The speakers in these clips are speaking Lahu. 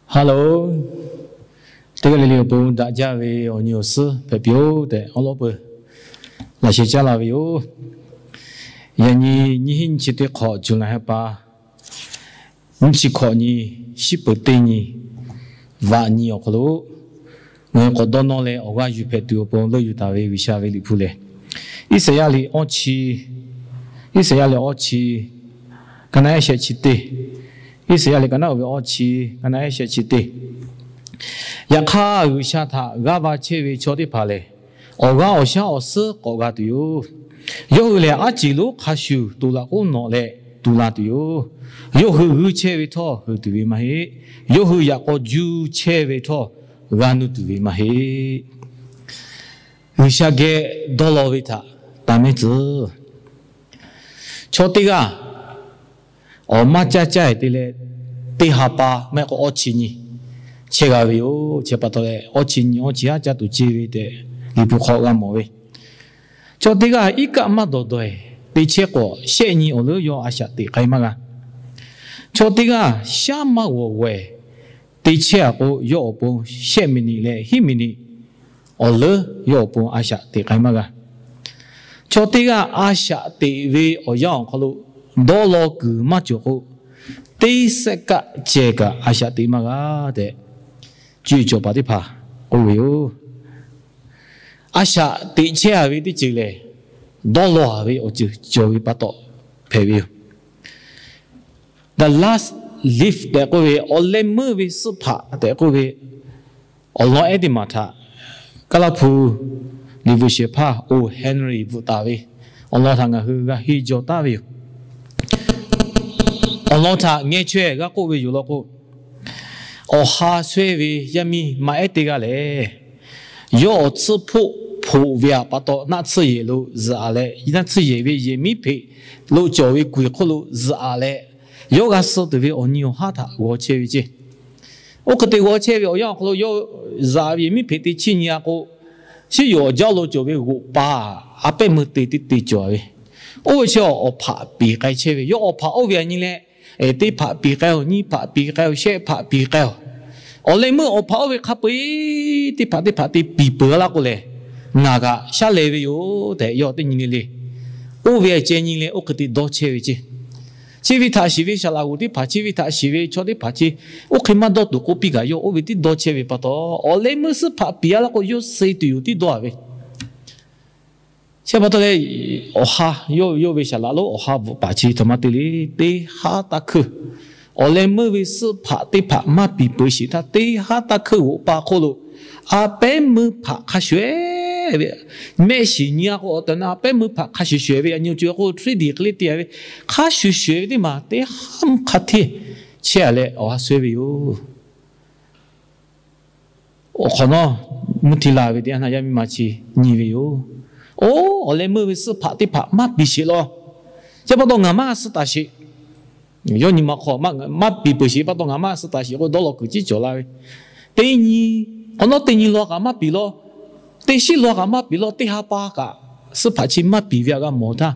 Hello, teˇ g'aˇ le le awˬ pon daꞈ jaˇ ve awˬ nyi awˬ suhˉ hpehꞈ piˇ-oˆ tehꞈ awˉ lawˉ peuˬ laꞈ sheh caˉ la ve yoˬ. Yaꞈ nyi nyiˇ hinˉ nyiˇ chi teˇ hk'awꞈ July ha pa nyiˇ chi hkawꞈ nyi, shiˉ peuˍ teˇ nyi, vaꞈ nyi awˬ hk'aw lo ngaˬ hui k'awꞈ dawˇ nawˇ leh awˬ g'aˇ yuˬ hpehꞈ tuˬ awˬ pon leuˆ yuˬ taˍ ve G'uiˬsha ve Liꞈ hpu lehˬ, Iˉsaˍyaˆ liꞈ awˇ chi, Iˉsaˍyaˆ liꞈ awˇ chi, ka naˆ ehˉ shehˆ chi teˇ, Iˉsaˍyaˆ liꞈ ka naˆ oˇ ve awˇ chi, ka naˆ ehˉ shehˆ chi teˇ. Yaꞈ hk'aˇ, G'uiˬsha htaꞈ g'aˇ va chehˇ ve chaw teˇ hpaˍ lehˬ, awˬ g'aˇ awˬ shaˉ awˬ suhˉ k'awꞈ g'a tuˬ yoˬ. Yawˇ hui lehˬ, aˉ ceˬ lonˉ hk'a shuˍ to laꞈ k'oˉ nawꞈ leh tu la tuˬ yoˬ. Yawˇ hui g'uiˇ chehˇ ve htawˇ, heuˬ tuˬ ve maˇ heˆ. Yawˇ hui yaꞈ k'aw juˇ chehˇ ve htawˇ, g'a nuˇ tuˬ ve maˇ heˆ. G'uiˬsha geh dawˇ law ve htaꞈ taˇ mehˉ tcuh. Chaw teˇ g'aˇ awˬ maˇ caˇ caˇ-e te leh, teˇ ha pa maˇ heˆ k'o awˇ chi nyi chehˇ g'a ve yoˬ. Chi pa taw leh, awˇ chi nyi awˇ chi haˉ caˇ tuˬ ce ve tehꞈ Liꞈ hpu hk'aw g'a mawˬ ve. Chaw teˇ g'aˇ iˉ kaˆ maˇ dawˬ dawˬ-e te chehˇ k'o, shehˆ nyi awˬ leuˉ yawˇ a shaꞈ teꞈ k'ai maˇ g'a. Chaw teˇ g'aˇ shaˉ maˇ g'awˬ g'awehˬ te chehˇ-a k'o, yawˇ awˬ pon shehˆ miˬniꞈ leh hiˉ miˬniꞈ awˬ leuˉ yawˇ awˬ pon a shaꞈ teꞈ k'ai maˇ g'a. Chaw teˇ g'aˇ a shaꞈ teꞈ ve awˬ yanˇ awˬ hk'aw lo dawˇ law kuiˬ maˇ cawˬ k'o, teˇ sehˆ kaˆ ceh kaꞈ a shaꞈ teꞈ maˇ g'a tehꞈ, co cawˬ paˍ teˇ hpaˍ k'oˆ ve yoˬ. A shaꞈ teꞈ chehˇ-a ve teˇ ceuˬ lehˬ, dawˇ law-a ve awˬ ceuˬ cawˬ ve pa taw hpehꞈ ve yoˬ. The Last Leaf tehꞈ k'oˆ ve, awˬ leh meuˇ ve suhˆ hpaꞈ tehꞈ k'oˆ ve awˬ lawn ehˉ teˇ maˬ htaꞈ Kaˇlaˇ hpu liꞈ bvuhꞈ shehˍ hpaˇ O. Henry bvuhꞈ taˍ ve awˬ lawn htaꞈ ngaˬ hui g'a henˇ jaw taˍ ve yoˬ. Awˬ lawn htaꞈ ngeh chaweh g'a k'oˆ ve yoˬ law k'o, awˬ ha shawehˇ ve yaˇ miˇ maˇ ehˉ teˇ g'aˇ lehˬ, yawˇ awˬ tsuhˇ hpoˆ hpoꞈ ve-a pa taw, naˆ tsuhˇ yehˬ lo zuhꞈ-a leh, naˆ tsuhˇ yehˬ ve yehˬ miˉ hpeꞈ lo cawˬ ve kuˬ hk'oˆ lo zuhꞈ-a leh, yawˇ g'a suh tuˬ ve awˬ nyi awˬ haˉ htaꞈ g'aw chehˇ ve ceˇ. Oˇ hk'e te g'aw chehˇ ve awˬ yanˇ awˬ hk'aw lo yawˇ zuhꞈ ve yehˬ miˉ hpeꞈ teˇ chiˇ nyi-a k'o, shiˉ yoˬ awˬ jaˇ lo cawˬ ve g'oꞈ pa a pehˉ meuˇ te teˇ te cawˬ ve. Oˇ ve chi awˬ hpaꞈ piˍ k'ai chehˇ ve, yawˇ awˬ hpaꞈ oˇ ve a nyi leh, teˇ hpaꞈ piˍ k'ai-oˬ, nyiˇ hpaꞈ piˍ k'ai-oˬ, shehˆ hpaꞈ piˍ k'ai-oˬ. Awˬ leh meuˇ awˬ hpaꞈ oˇ ve hk'a peu-eˬ teˇ hpaꞈ teˇ hpaꞈ te piˍ peuˬ-a laˇ k'o lehˬ, ngaˬ kaꞈ shaˉ leh ve yoˬ tehꞈ yawˇ teˇ nyi le le, oˇ ve ceh nyi leh oˇ hk'e te dawˇ chehˇ ve ceˇ. Chi ve htaꞈ shiˍ ve saˍ laꞈ g'oˍ teˇ hpaˍ, chi ve htaꞈ shiˍ ve chaw teˇ hpaˍ chi, oˇ hk'e maˇ dawˇ tuˬ k'oˆ piˇ kaꞈ, yawˇ oˇ ve tiˉ dawˇ chehˇ ve pa taw, awˬ leh meuˇ suhˆ hpaꞈ piˍ-a laˇ k'o, yawˇ suh tuˬ yoˬ tiˉ dawˇ-a ve. Chi pa taw leh, awˬ ha, yawˇ ve saˍ laꞈ lonˉ awˬ ha bvuhꞈ paˍ chi htaꞈ maˇ te le, teˇ haˉ taˇ hkeuˇ. Awˬ leh meuˇ ve suhˆ hpaꞈ teˇ hpaꞈ maˇ piˍ peuˬ sheˍ htaˇ, teˇ haˉ taˇ hkeuˇ g'oꞈ pa hk'oˆ lo a pehˉ meuˇ hpaꞈ hk'a shuˍ-ehˍ ve, mehˆ shiˍ nyi-a k'o, awˬ tehˬ na a pehˉ meuˇ hpaꞈ hk'a shuˍ shuˍ-ehˍ ve, a nyi co-e k'o three D hk'e le te-a ve, hk'a shuˍ shuˍ-ehˍ ve teˇ maˬ teˇ haˉ mvuhˇ hk'a hteˇ chehˇ-a leh awˬ ha shawehˇ ve yoˬ. Awˬ hk'awꞈ nawˉ, mvuhˇ hti la ve teˇ yanˇ htaˇ yaˇ miˇ ma chi nyi ve yoˬ. Oˇ, awˬ leh meuˇ ve suhˆ hpaꞈ teˇ hpaꞈ maˇ piˍ sheˍ law. Chi pa taw ngaˬ maˇ suh taˍ sheˍ. Yawˇ nyi ma hk'aw maˇ piˍ peuˬ sheˍ pa taw ngaˬ maˇ suh taˍ sheˍ k'o, dawˇ law kuiˬ ciˉ cawˬ la ve. Teˇ nyi, hk'awꞈ nawˉ teˇ nyi law kaꞈ maˇ piˍ law, teˇ shiˉ law kaꞈ maˇ piˍ law, teˇ ha pa kaꞈ suhˆ hpaꞈ chi maˇ piˍ ve htaꞈ g'a mawˬ htaˇ,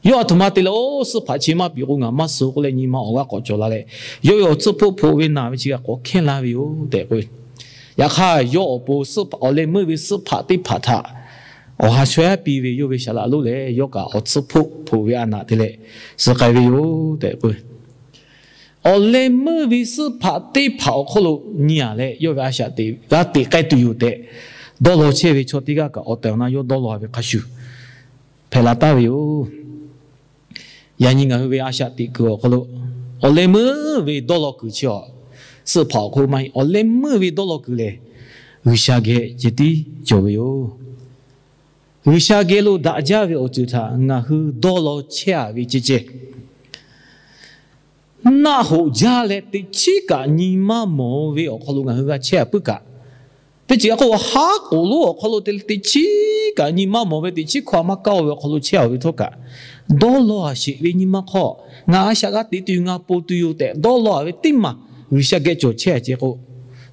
yawˇ a htoꞈ ma te leh, oˇ, suhˆ hpaꞈ chi maˇ piˍ k'o ngaˬ maˇ suh k'oˆ leh nyi ma awˬ g'aˇ k'awꞈ cawˬ la leh, yawˇ ve awˬ tsuhˇ hpoˆ hpoꞈ ve naˬ ve chi kaꞈ k'awꞈ hkehˇ la ve yoˬ tehꞈ k'oˆ ve. Yaꞈ hk'aˇ, yawˇ awˬ pon suhˆ hpaꞈ, awˬ leh meuˇ ve suhˆ hpaꞈ teˇ hpaꞈ htaꞈ awˬ ha shawehˇ piˇ ve yawˇ ve saˍ laꞈ lonˉ lehˬ, yawˇ kaꞈ awˬ tsuhˇ hpoˆ hpoꞈ ve a naꞈ te leh suh k'ai ve yoˬ tehꞈ k'oˆ ve. Awˬ leh meuˇ ve suhˆ hpaꞈ teˇ hpaꞈ awˬ hk'oˆ lo nyi-a leh, yawˇ ve a shaꞈ teꞈ g'a teꞈ k'ai tuˬ yoˬ tehꞈ dawˇ law chehˇ ve chaw teˇ g'aˇ kaꞈ awˬ tehˬ awˬ na yawˇ dawˇ law ve hk'a shuˍ hpehꞈ la taˍ ve yoˬ. Yaꞈ nyi ngaˬ hui ve a shaꞈ teꞈ kuiˬ awˬ hk'aw lo, awˬ leh meuˇ ve dawˇ law kuiˬ chi-a, suhˆ hpaꞈ awˬ hk'oˆ maˇ heˆ. Awˬ leh meuˇ ve dawˇ law kuiˬ lehˬ, G'uiˬsha geh ceh tiˉ cawˬ ve yoˬ. G'uiˬsha geh lo daꞈ jaˇ ve awˬ ceuˬ htaꞈ ngaˬ hui dawˇ law chehˇ-a ve ceh ceh, naˆ hoꞈ jaˇ leh teꞈ chiˉ kaꞈ nyi maˇ mawˬ ve awˬ hk'aw lo ngaˬ hui g'a chehˇ-a puiˉ kaꞈ, teˇ ceuˬ a k'o, haˉ k'oˍ lonˉ awˬ hk'aw lo te teꞈ chiˉ kaꞈ nyi maˇ mawˬ ve, teꞈ chiˉ hkawˇ a maˇ kaˇ-o ve awˬ hk'aw lo chehˇ-a ve htawˇ kaꞈ, dawˇ law-a sheˍ ve nyi ma hk'aw, ngaˬ a shaꞈ g'a teꞈ tuˬ yoˬ, ngaˬ ponˬ tuˬ yoˬ tehꞈ dawˇ law-a ve teˇ maˬ G'uiˬsha geh cawˬ chehˇ-a ceh k'o,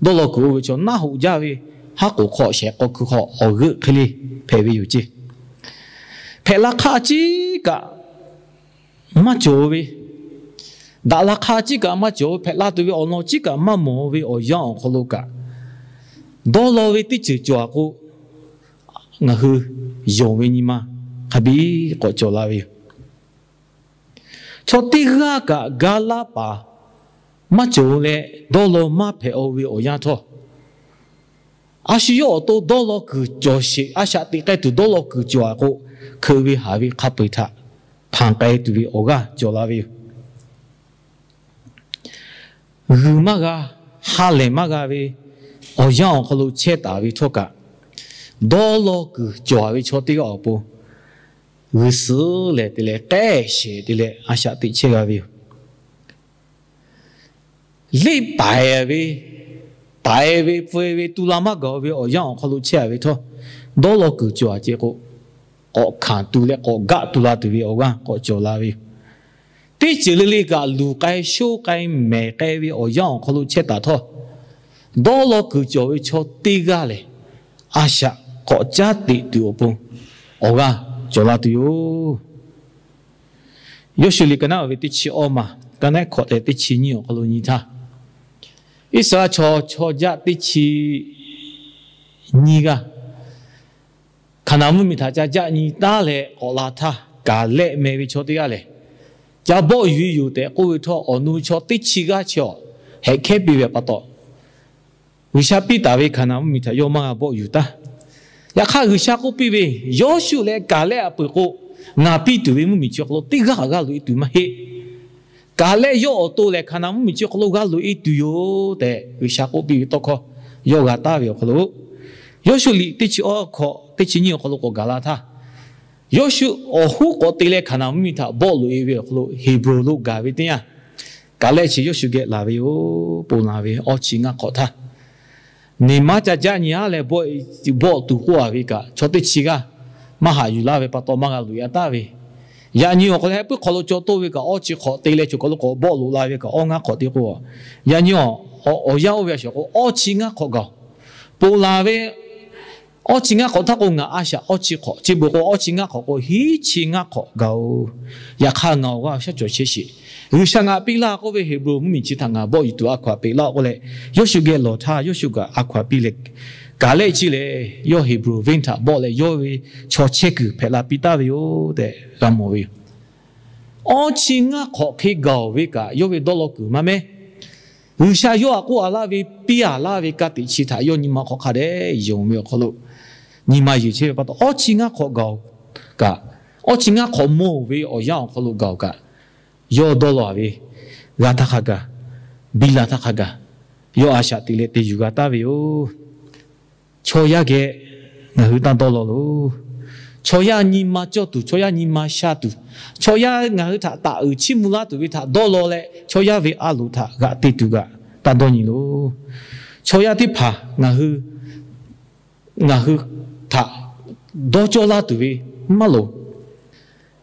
dawˇ law kuiˬ oˇ ve chaw naˆ hoꞈ jaˇ ve haˉ k'oˍ hk'aw shehˍ k'aw hkui hk'aw awˬ g'euˆ hk'e le hpehꞈ ve yoˬ ceˇ. Hpehꞈ la hk'aˇ ciˉ kaꞈ maˇ cawˬ ve, daꞈ la hk'aˇ ciˉ kaꞈ maˇ cawˬ, hpehꞈ la tuˬ ve awˬ lawn ciˉ kaꞈ maˇ mawˬ ve awˬ yanˇ awˬ hk'aw lo kaꞈ, dawˇ law ve teˇ ceuˬ cawˬ-a k'o, ngaˬ hui yonˍ ve nyi ma hk'a biˇ k'awꞈ cawˬ la ve yoˬ. Chaw teˇ g'aˇ kaꞈ ga laˇ paˍ maˇ cawˬ leh, dawˇ law maˇ hpehꞈ-o ve awˬ yanˇ htawˇ, a shu yawˇ awˬ to dawˇ law kuiˬ cawˬ sheˍ, a shaꞈ teꞈ k'ai tuˬ dawˇ law kuiˬ cawˬ-a k'o, hkeuꞈ ve haˍ ve hk'a peu-eˬ htaꞈ hpanˍ k'ai tuˬ ve awˬ g'aˇ cawˬ la ve yoˬ. G'uiˬ maˇ g'a, ha lehˬ maˇ g'a ve awˬ yanˇ awˬ hk'aw lo chehˇ taˍ ve htawˇ kaꞈ, dawˇ law kuiˬ cawˬ ve chaw teˇ g'aˇ awˬ pon g'uiˬ suhˍ lehˬ te leh k'ehˆ sheˍ te leh a shaꞈ teꞈ chehˇ g'a ve yoˬ. Leˆ paiˍ ve, paiˍ ve, pfuhˇ ve, tu la maˇ gaˬ ve awˬ yanˇ awˬ hk'aw lo chehˇ-a ve htawˇ, dawˇ law kuiˬ cawˬ-a ceh k'o, k'awꞈ hkanˍ tu leh k'awꞈ gaˆ tu la tuˬ ve awˬ g'aˇ k'awꞈ cawˬ la ve yoˬ. Teˇ ceuˬ le le kaꞈ luˬ k'ai shoˉ k'ai mehˍ k'ai ve awˬ yanˇ awˬ hk'aw lo chehˇ taˍ htawˇ, dawˇ law kuiˬ cawˬ ve chaw teˇ g'aˇ lehˬ, a shaꞈ k'awꞈ caˉ teꞈ tuˬ awˬ pon awˬ g'aˇ cawˬ la tuˬ yoˬ. Yawˇshuˆ liꞈ ka naˉ ve teˇ chi awˇ maˬ, ka naˉ hkawꞈ tehꞈ teˇ chi nyiˇ awˬ hk'aw lo nyi htaˇ, Iˉsaˍreˍlaˆ chaw chaw jaˆ teˇ chi nyiˇ g'aˇ Hkaˍnanˍ mvuhˇmiˬ htaꞈ ca jaˆ nyi taˉ leh k'awꞈ la htaˇ, Kaˍlehˆ meh ve chaw teˇ g'aˇ lehˬ, ca bawˆ yuˬ ve yoˬ tehꞈ k'oˆ ve htawˇ, awˬ nu chaw teˇ chi g'aˇ chi awˬ hehꞈ hkehˉ piˇ ve pa taw, G'uiˬsha piˇ taˍ ve Hkaˍnanˍ mvuhˇmiˬ htaꞈ yawˇ maˇ g'a bawˆ yuˬ taˉ. Yaꞈ hk'aˇ, G'uiˬsha k'oˆ piˇ ve, Yawˇshuˆ leh Kaˍlehˆ a peuˬ k'o, ngaˬ piˇ tuˬ ve mvuhˇmiˬ chi awˬ hk'aw lo teˇ g'aˇ g'a loꞈ e tuˬ maˇ heˆ. Kaˍlehˆ yawˇ awˬ to lehˬ, Hkaˍnanˍ mvuhˇmiˬ chi awˬ hk'aw lo g'a loꞈ e tuˬ yoˬ tehꞈ G'uiˬsha k'oˆ piˇ ve tawˇ hkawˇ yawˇ g'a taˍ ve awˬ hk'aw lo, Yawˇshuˆ liꞈ teˇ chi awˇ hkawꞈ teˇ chi nyiˇ awˬ hk'aw lo k'awꞈ gaˬ la htaˇ, Yawˇshuˆ awˬ hoˉ k'awꞈ te leh Hkaˍnanˍ mvuhˇmiˬ htaꞈ bawˆ loꞈ e ve awˬ hk'aw lo, Heˍbronˍ lo gaˬ ve teˇ yanˇ, Kaˍlehˆ chi Yawˇshuˆ geh laˬ ve yoˬ. Ponˬ laˬ ve awˇ chi ngaˇ hk'awꞈ htaˇ, neˬ maˇ ca jaˆ nyi-a leh bawˆ tuˬ k'oˆ-a ve kaꞈ, chaw teˇ chi g'aˇ maˇ haꞈ yuˬ laˇ ve pa taw maˇ g'a loꞈ e-a taˍ ve. Yaꞈ nyi awˬ hk'aw lo heh puiˉ hk'aw lo caw toˇ ve kaꞈ, awˇ chi hk'awꞈ te leh choˬ kaˬ lo k'awꞈ bawˆ loꞈ la ve kaꞈ, awˇ ngaˇ hk'awꞈ te k'o, yaꞈ nyi awˬ yanˇ oˇ ve a shaˍ k'o, awˇ chi ngaˇ hk'awꞈ gaˬ-oˬ. Ponˬ laˬ ve awˇ chi ngaˇ hk'awꞈ htaˇ k'o, ngaˬ a shaꞈ awˇ chi hk'awꞈ, chi beuꞈ k'o awˇ chi ngaˇ hk'awꞈ k'o, hiˉ chi ngaˇ hk'awꞈ gaˬ-oˬ. Yaꞈ hk'aˇ, ngaˬ awˬ g'aˇ awˬ shaˉ cawˬ chehˇ sheˍ. G'uiˬsha ngaˬ piˇ laˇ k'oˆ ve Heˍbronˍ mvuhˇmiˬ chi htaꞈ ngaˬ bawˆ yuˬ tuˬ a hkaw-anˬ peꞈ laˇ k'oˆ leh, Yawˇshuˆ geh lawˬ htaˇ, Yawˇshuˆ kaꞈ a hkaw-anˬ piˇ leh, Kaˍlehˆ chi lehˬ yawˇ Heˍbronˍ venˇ htaꞈ bawˆ leh, yawˇ ve chaw chehˇ kuiˬ hpehꞈ la piˇ taˍ ve yoˬ tehꞈ g'a mawˬ ve yoˬ. Awˇ chi ngaˇ hk'awꞈ hk'e gaˬ-oˬ ve kaꞈ, yawˇ ve dawˇ law kuiˬ maˇ mehˉ. G'uiˬsha yawˇ htaꞈ k'oˆ-a laˇ ve, piˇ-a laˇ ve ka tiꞈ chi htaꞈ yawˇ nyi ma hk'aw hk'a dehꞈ yonˍ ve awˬ hk'aw lo, nyi ma yeˬ chehˇ ve pa taw, awˇ chi ngaˇ hk'awꞈ gaˬ-oˬ kaꞈ, awˇ chi ngaˇ hk'awꞈ mawˬ-oˬ ve awˬ yanˇ awˬ hk'aw lo gaˬ-oˬ kaꞈ, yawˇ dawˇ law ve g'a htaˇ hk'a gaˬ, biˇ la htaˇ hk'a gaˬ, yawˇ a shaꞈ teꞈ leh te yuˬ g'a taˍ ve yoˬ. Chaw yaˇ geh ngaˬ hui taˇ dawˇ law loˬ. Chaw yaˇ nyi ma cawˇ tuˬ, chaw yaˇ nyi ma sha tuˬ, chaw yaˇ ngaˬ hui htaꞈ taˍ uiˍ chiˇ mvuh laˇ tuˬ ve htaꞈ dawˇ law leh, chaw yaˇ ve a loˍ htaꞈ g'aꞈ te tuˬ kaꞈ taˇ dawˇ nyi loˬ. Chaw yaˇ teˇ hpaˍ ngaˬ hui, ngaˬ hui htaꞈ dawˇ cawˇ laˇ tuˬ ve maˇ loˍ.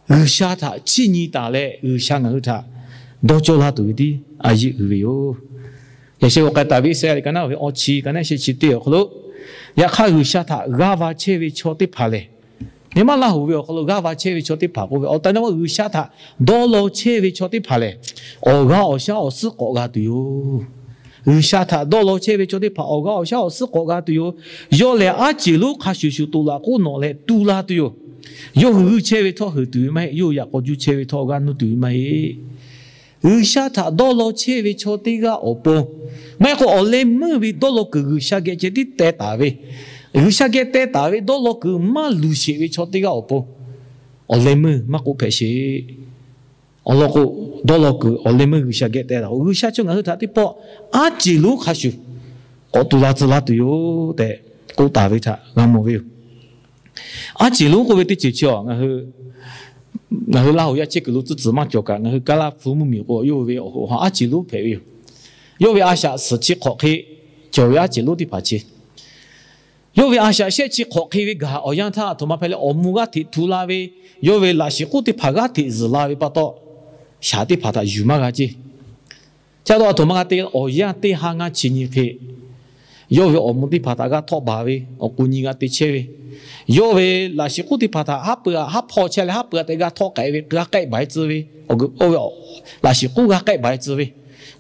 G'uiˬsha htaꞈ chiˇ nyi taˍ leh, G'uiˬsha ngaˬ hui htaꞈ dawˇ cawˇ laˇ tuˬ ve tiˉ a yeˆ uiˍ ve yoˬ. Yaꞈ sheh g'aw k'ai taˍ ve Iˉsaˍreˍlaˆ liꞈ ka naˉ ve awˇ chi ka naˉ sheh chi teˇ awˬ hk'aw lo, yaꞈ hk'aˇ G'uiˬsha htaꞈ g'aˇ va chehˇ ve chaw teˇ hpaˍ lehˬ, nyi maˇ Laˇhuˍ ve awˬ hk'aw lo g'aˇ va chehˇ ve chaw teˇ hpaˍ k'oˆ ve, awˬ tehꞈ na G'uiˬsha htaꞈ dawˇ law chehˇ ve chaw teˇ hpaˍ lehˬ, awˬ g'aˇ awˬ shaˉ awˬ suhˉ k'awꞈ g'a tuˬ yoˬ. G'uiˬsha htaꞈ dawˇ law chehˇ ve chaw teˇ hpaˍ awˬ g'aˇ awˬ shaˉ awˬ suhˉ k'awꞈ g'a tuˬ yoˬ. Yawˇ lehˬ, aˉ ceˬ lonˉ hk'a shuˍ shuˍ toꞈ laꞈ k'oˆ nawꞈ leh tu la tuˬ yoˬ. Yawˇ hui g'uiˇ chehˇ ve htawˇ heuˬ tuˬ ve maˇ heˆ. Yawˇ hui yaꞈ k'aw juˇ chehˇ ve htawˇ awˬ g'aˇ nuˇ tuˬ ve maˇ heˆ. G'uiˬsha htaꞈ dawˇ law chehˇ ve chaw teˇ g'aˇ awˬ pon, maˇ heˆ k'o awˬ leh meuˇ ve dawˇ law kuiˬ G'uiˬsha geh ceh tiˉ teh taˍ ve, G'uiˬsha geh teh taˍ ve dawˇ law kuiˬ maˇ luˬ sheˍ ve chaw teˇ g'aˇ awˬ pon, awˬ leh meuˇ maˇ k'oˆ hpehꞈ sheˍ. Awˬ lawn k'o, dawˇ law kuiˬ awˬ leh meuˇ G'uiˬsha geh teh taˍ k'o, G'uiˬsha chi ngaˬ hui htaꞈ teˇ pawˆ aˉ ceˬ lonˉ hk'a shuˍ k'awꞈ tu la tcuh laˇ tuˬ yoˬ tehꞈ k'oˆ taˍ ve htaꞈ g'a mawˬ ve yoˬ. Aˉ ceˬ lonˉ k'oˆ ve teˇ ceuˬ chi a, ngaˬ hui Laˇhuˍ yaˇ chehˇ kuiˬ lo tcuhˇ tcuhˍ maˇ cawˬ kaꞈ, ngaˬ hui Kaˉlaˇ hpu mvuhˇmiˬ k'o, yawˇ ve awˬ hoꞈ ha aˉ ceˬ lonˉ hpehꞈ ve yoˬ. Yawˇ ve a shaꞈ suhˍ chi hk'awꞈ hk'e cawˬ ve aˉ ceˬ lonˉ teˇ hpaˍ chi, yawˇ ve a shaꞈ shehˆ chi hk'awꞈ hk'e ve gaˬ awˬ yanˇ htaˇ, a htoꞈ ma hpehꞈ leh awˬ mvuh g'aˇ hteꞈ tu la ve, yawˇ ve laꞈ shiˍ k'oˆ teˇ hpaˍ g'aˇ hteꞈ zuhˬ la ve pa taw, shaˍ teˇ hpaˍ htaꞈ yuˬ maˇ g'a ceˇ. Chi a taw a htoꞈ ma g'a te, awˬ yanˇ teˇ ha ngaˇ chi nyi hk'e Yawˇ ve awˬ mvuh teˇ hpaˍ htaꞈ g'a htawˆ baˬ ve, awˬ k'u nyi g'a te chehˇ ve, yawˇ ve laꞈ shiˍ k'uˉ teˇ hpaˍ htaꞈ haˉ pui haˉ hpawˇ chehˇ leh haˉ pui htaꞈ te g'a htawˆ k'ai ve g'a k'ehˆ baˬ e tcuh ve, awˬ g'uiˬ oˇ ve laꞈ shiˍ k'uˉ g'a k'ehˆ baˬ e tcuh ve,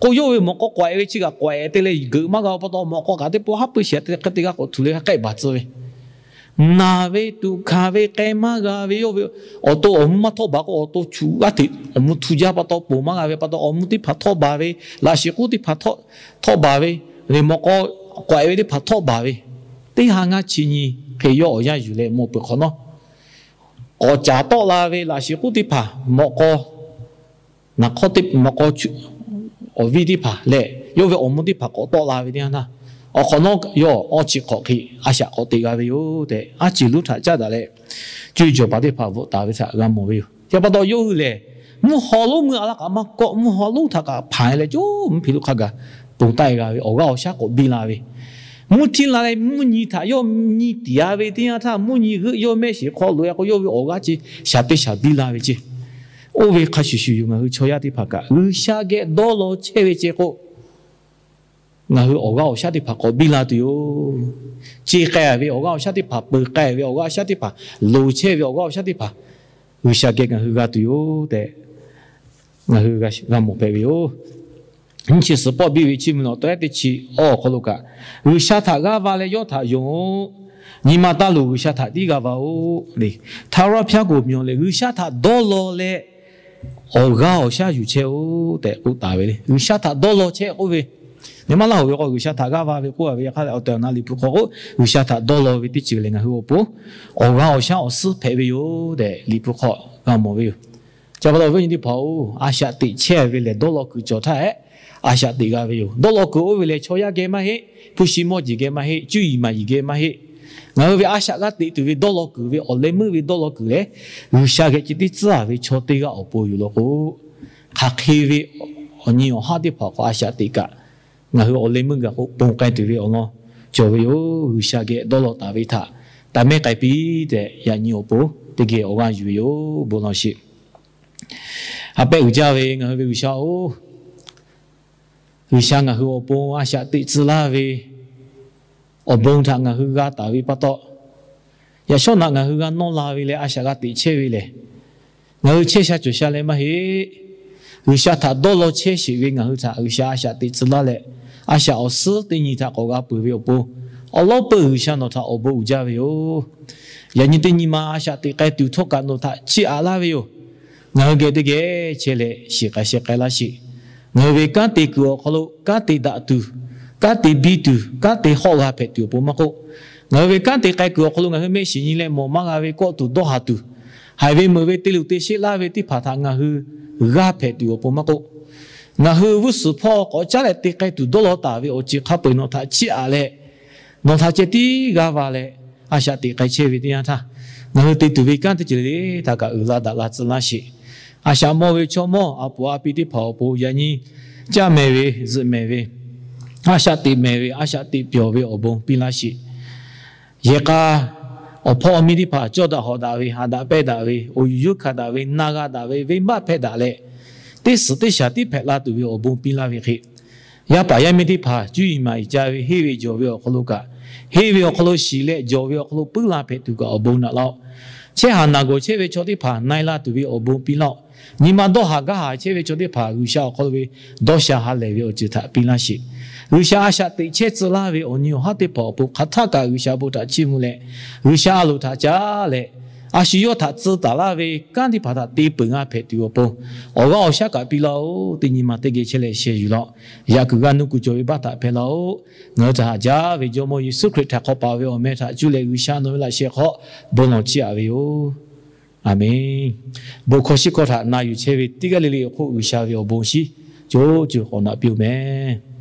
k'o yawˇ ve mawꞈ k'aw k'awehꞈ ve chi kaꞈ k'awehꞈ te leh g'euꞈ maˇ g'a pa taw mawꞈ k'aw kaꞈ teˇ pawˆ haˉ pui shiˍ te hk'e te g'a k'awꞈ htuꞈ leh g'a k'ehˆ baˬ tcuh ve, naˬ ve tuꞈ hkanˍ ve k'ai maˇ g'a ve yawˇ ve awˬ to awˬ mvuh maˇ htawˆ baˬ k'o, awˬ to chuꞈ g'aˇ hteꞈ awˬ mvuh htu jaˇ pa taw ponˬ maˇ g'a ve pa taw, awˬ mvuh teˇ hpaˍ htawˆ baˬ ve, laꞈ shiˍ k'uˉ teˇ hpaˍ htawˆ baˬ ve, leh mawꞈ k'aw k'awehꞈ ve teˇ hpaˍ htawˆ baˬ ve, teˇ ha ngaˇ chi nyi hk'e yawˇ awˬ yanˇ yuˬ leh mawˬ peuˬ hk'awꞈ nawˉ, k'awꞈ caˍ tawˆ la ve laꞈ shiˍ k'uˉ teˇ hpaˍ mawꞈ k'aw, naˬ hk'awˇ teˇ mawꞈ k'aw awˬ viˇ teˇ hpaˍ leh yawˇ ve awˬ mvuh teˇ hpaˍ k'awꞈ tawˆ la ve teˇ yanˇ htaˇ, awˬ hk'awꞈ nawˉ yawˇ awˇ chi hk'awꞈ hk'e a shaꞈ k'awꞈ teꞈ g'a ve yoˬ tehꞈ, aˉ ceuˬ lonˉ htaꞈ caˉ daꞈ leh co e cawˬ paˍ teˇ hpaˍ bvuhꞈ taˍ ve htaꞈ g'a mawˬ ve yoˬ. Yaꞈ pa taw yawˇ hui lehˬ, mvuhˇ haw lonˉ meuˇ a laˇ kaꞈ maˇ kawˆ, mvuhˇ haw lonˉ htaꞈ kaꞈ hpanˍ leh co mvuhˇ hpe lo hk'a gaˬ ponˬ taˆ e g'a ve, awˬ g'aˇ awˬ shaˉ k'awꞈ biˇ la ve, mvuhˇ htiˇ la leh mvuhˇ nyi htaꞈ yawˇ nyi tiˍ a ve teˇ yanˇ htaˇ, mvuhˇ nyi g'euˆ yawˇ mehˆ shiˍ hk'aw loꞈ e k'o, yawˇ ve awˬ g'aˇ chi shaˍ te shaˍ biˇ la ve ceˇ. Oˇ ve hk'a shuˍ shuˍ yoˬ, ngaˬ hui chaw yaˇ teˇ hpaˍ kaꞈ G'uiˬsha geh dawˇ law chehˇ ve ceˇ k'o, ngaˬ hui awˬ g'aˇ awˬ shaˉ teˇ hpaˍ k'awꞈ biˇ la tuˬ yoˬ. Ceˇ k'ai ve awˬ g'aˇ awˬ shaˉ teˇ hpaˍ, peuˬ k'ai ve awˬ g'aˇ awˬ shaˉ teˇ hpaˍ, loˍ chehˇ ve awˬ g'aˇ awˬ shaˉ teˇ hpaˍ, G'uiˬsha geh ngaˬ hui g'a tuˬ yoˬ tehꞈ, ngaˬ hui g'a mawˬ hpehꞈ ve yoˬ. Nyiˇ chi suhˍ pawˆ biˇ ve chiˇ mvuh lawˬ taweh teˇ chi awˬ awˬ hk'aw lo kaꞈ, G'uiˬsha htaꞈ g'aˇ va leh yawˇ htaꞈ yonˍ-oꞈ. Nyi ma taˇ loˍ, G'uiˬsha htaꞈ tiˉ g'aˇ va-oꞈ. Htaˇ rawˇ hpaˇ k'oˍ mvuh leh G'uiˬsha htaꞈ dawˇ law leh awˬ g'aˇ awˬ shaˉ yuˬ chehˇ-oˆ tehꞈ k'oˆ taˍ ve le. G'uiˬsha htaꞈ dawˇ law chehˇ k'oˆ ve, nyi ma laˇ hoꞈ ve k'o G'uiˬsha htaꞈ g'aˇ va ve k'oˆ a ve hk'a leh, awˬ tehˬ awˬ na Liꞈ hpu hk'aw k'o, G'uiˬsha htaꞈ dawˇ law ve teˇ ceuˬ lehˬ, ngaˬ hui awˬ pon awˬ g'aˇ awˬ shaˉ awˬ suhˉ hpehꞈ ve yoˬ tehꞈ Liꞈ hpu hk'aw g'a mawˬ ve yoˬ. Chi pa taw viˉ nyi teˇ hpaˍ-oˬ, a shaꞈ teꞈ chehˇ ve lehˬ, dawˇ law kuiˬ cawˬ htaˇ ehˉ, a shaꞈ teꞈ g'a ve yoˬ. Dawˇ law kuiˬ oˇ ve lehˬ, chaw yaˇ geh maˇ heˆ, hpu shi mawˇ jeˬ geh maˇ heˆ, cuˇ yiˍ maˍ yiˍ geh maˇ heˆ. Ngaˬ hui ve a shaꞈ g'a teꞈ tuˬ ve dawˇ law kuiˬ ve awˬ leh meuˇ ve dawˇ law kuiˬ lehˬ, G'uiˬsha geh ceh tiˉ tcuhˉ a ve chaw teˇ g'aˇ awˬ pon yoˬ law k'o, hk'aˬ hk'e ve awˬ nyi awˬ haˉ teˇ hpaˍ awˬ hk'aw a shaꞈ teꞈ kaꞈ, ngaˬ hui awˬ leh meuˇ gaˬ k'o ponˬ k'ai tuˬ ve awˬ lawn cawˬ ve yoˬ. G'uiˬsha geh dawˇ law taˍ ve htaꞈ taˇ mehˉ k'ai piˇ tehꞈ, yaꞈ nyi awˬ pon teˇ geh awˬ g'aˇ yuˬ ve yoˬ. Bon lawˬ sheˍ. Ha pehˇ uiˍ jaˇ ve ngaˬ hui ve G'uiˬsha-oˬ, G'uiˬsha ngaˬ hui awˬ pon a shaꞈ teꞈ tcuh laˇ ve awˬ bon htaꞈ ngaˬ hui g'a taˍ ve pa taw, yaꞈ shawˉ naꞈ ngaˬ hui g'a nawˇ la ve leh a shaꞈ g'a teꞈ chehˇ ve lehˬ, ngaˬ hui chehˇ sha cawˬ sha leh maˇ heˆ. G'uiˬsha htaꞈ dawˇ law chehˇ sheˍ ve ngaˬ hui htaꞈ G'uiˬsha a shaꞈ teꞈ tcuh laˇ leh, a shaꞈ awˬ suhˉ teˇ nyi htaꞈ k'awꞈ g'a peuˬ ve awˬ pon, awˬ lawˉ peuˬ G'uiˬsha nawˬ htaꞈ awˬ bon uiˍ jaˇ ve yoˬ. Yaꞈ nyi teˇ nyi ma a shaꞈ teꞈ k'ai tuˬ htawˇ kaꞈ nawˬ htaꞈ chiˇ aꞈ laˇ ve yoˬ. Ngaˬ hui geh teˇ geh chehˇ leh shiˍ k'ai sheh k'ai laˇ sheˍ. Ngaˬ hui ve kanˉ te kuiˬ awˬ hk'aw lo kanˉ te daꞈ tuˬ, kanˉ te biˇ tuˬ, kanˉ te hawˆ g'a hpehꞈ tuˬ awˬ pon maˇ k'oˆ, ngaˬ hui ve kanˉ te k'ai kuiˬ awˬ hk'aw lo ngaˬ hui mehˆ shiˍ nyi leh mawˬ maˇ g'a ve kawˆ tuˬ dawˇ haˍ tuˬ, haiˬ ve meuꞈ ve te luˬ te sheˆ laˇ ve teˇ hpaˍ htaꞈ ngaˬ hui g'aˇ hpehꞈ tuˬ awˬ pon maˇ k'oˆ, ngaˬ hui g'uˇ suhˍ hpawˇ k'awꞈ caˉ leh te k'ai tuˬ dawˇ law taˍ ve awˬ ceuˬ hk'a peu-eˬ nawˬ htaꞈ chiˇ aꞈ leh, nawˬ htaꞈ ceh tiˉ g'a va leh, a shaꞈ teꞈ k'ai chehˇ ve teˇ yanˇ htaˇ, ngaˬ hui te tuˬ ve kanˉ teˇ ceuˬ le le htaꞈ kaꞈ uiˍ la daꞈ la tcuh laˇ sheˍ. A shaꞈ mawˇ ve chaw mawˇ a puˍ a pi teˇ hpaˍ awˬ pon yaꞈ nyi caˇ mehˍ ve, zuhꞈ mehˍ ve, a shaꞈ teꞈ mehˍ ve, a shaꞈ teꞈ pyawˬ ve awˬ bon piˇ laˇ sheˍ. Yehˬ k'a awˬ hpawˇ awˬ miˇ teˇ hpaˍ cawˇ daꞈ hawꞈ daꞈ ve, haꞈ daꞈ pehnˇ daꞈ ve, awˬ yuˬ yuˬ hkanˍ daꞈ ve, na g'a daꞈ ve, venˇbaˆ hpehˇ daꞈ leh, teˇ suhˍ teˇ shaˍ tiˉ hpehꞈ la tuˬ ve awˬ bon piˇ laˇ ve hk'e, yaˇ paˍ yaˇ miˇ teˇ hpaˍ cuˇ yiˍ maˍ yiˍ ca ve henˇ ve jawˬ ve awˬ hk'aw lo kaꞈ, henˇ ve awˬ hk'aw lo shiˍ leh jawˬ ve awˬ hk'aw lo puiˉ la hpehꞈ tuˬ kaꞈ awˬ bon naꞈ laˇ-oˆ. Chehˇ haˍ naˬ gawˬ chehˇ ve chaw teˇ hpaˍ na e la tuˬ ve awˬ bon piˇ laˇ-oˆ. Nyi ma dawˇ haˍ gaˇ haˍ chehˇ ve chaw teˇ hpaˍ G'uiˬsha awˬ hk'aw lo ve dawˇ sha ha lehˬ ve awˬ ceuˬ htaꞈ piˇ laˇ sheˍ. G'uiˬsha a shaꞈ teꞈ chehˇ tcuh laˇ ve awˬ nyi awˬ haˉ teˇ hpaˍ awˬ pon hk'aˬ htaˆ kaꞈ G'uiˬsha bon htaꞈ chiˇ mvuh leh, G'uiˬsha a loˍ htaꞈ caˉ leh, a shu yawˇ htaꞈ tcuh taˍ laˇ ve kanˉ teˇ hpaˍ htaꞈ te peuˬ g'a hpehꞈ tuˬ awˬ pon, awˬ g'aˇ awˬ shaˉ kaꞈ piˇ laˇ-oˆ. Teˇ nyi ma teˇ geh chehˇ leh sheh yuˬ laˇ-oˆ. Yaꞈ kuiˬ g'a nuˇ kuiˬ cawˬ ve baˆ htaꞈ hpehꞈ laˇ-oˆ. Ngaˬ hui htaꞈ haꞈ jaˇ ve Jawˇmawˇ Yeˍsuˆ Hkriꞈ htaꞈ hk'aw paˍ ve awˬ meh htaꞈ cuˇ leh G'uiˬsha nawˬ ve laꞈ sheh hk'aw bon lawˬ chiˇ aꞈ ve yoˬ. Aˬmenˍ. Bon hkawˇ shiˉ hkawˇ htaꞈ na yuˬ chehˇ ve teˇ g'aˇ le le awˬ hk'oˆ G'uiˬsha ve awˬ bon shinˉ co co k'awꞈ naꞈ piˇ-oˆ mehˍ.